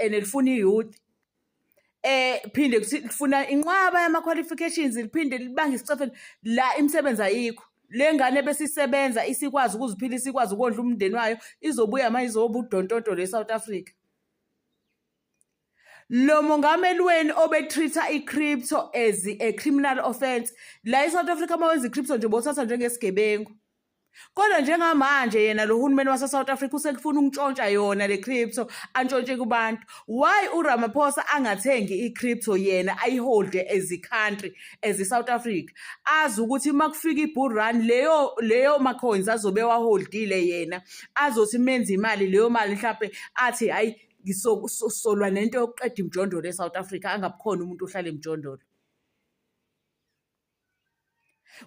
and lifuna i-youth. Phinde lifuna inqwaba yama-qualifications, liphinde libange isicefe la imisebenzi ayikho. Le ngane besisebenza isikwazi ukuziphilisa, ikwazi ukondla umndeni wayo, izobuya manje izoba udontonto le South Africa. Lo mongameli wenu obe-treat-a i-crypto as a criminal offence la e-South Africa, uma wenza i-crypto nje bothatha njengesigebengu. Kodwa njengamanje yena lo hulumeni wase-South Africa usekufuna ukuntshontsha yona le crypto, antshontshe kubantu. Why uRamaphosa angathengi i-crypto yena, ayiholde as i-country, as i-South Africa, azi ukuthi uma kufika i-bull run, leyo ma-coins azobe waholdile yena, azothi menze imali, leyo mali mhlampe athi, "Hayi, ngisolwa nento yokuqeda imijondolo e-South Africa, angabikhona umuntu ohlala emjondolo."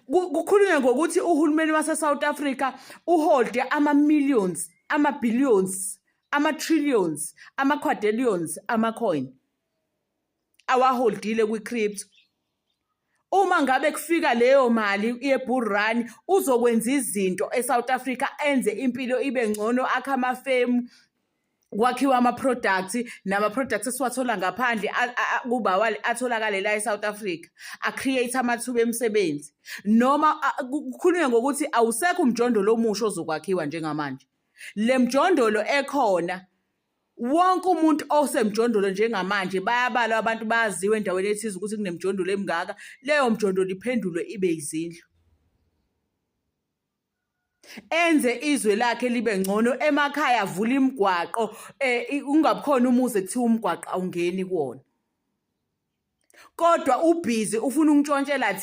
Kukhulunywe ngokuthi uhulumeni wase-South Africa uholde ama-millions, ama-billions, ama-trillions, ama-quadrillions ama-coin awaholdile kwi-crypto. Uma ngabe kufika leyo mali ye-bull run, uzokwenza izinto e-South Africa, enze impilo ibe ngcono, akhe amafemu, kwakhiwa ama-products, nama-products esiwathola ngaphandle kuba atholakale la e-South Africa, a-create amathuba emisebenzi. Noma kukhulunywe ngokuthi awusekho umjondolo omusha ozokwakhiwa njengamanje. Le mjondolo ekhona, wonke umuntu osemjondolo njengamanje bayabalwa abantu, bayaziwa endaweni ethize ukuthi kunemijondolo emingaka, leyo mjondolo iphendulwe ibe izindlu. Enze izwe lakhe libe ngcono emakhaya, avule imigwaqo, ungabi khona umuzi ekuthiwa umgwaqo awungeni kuwona. Kodwa ubhizi ufuna ukuntshontshela thina.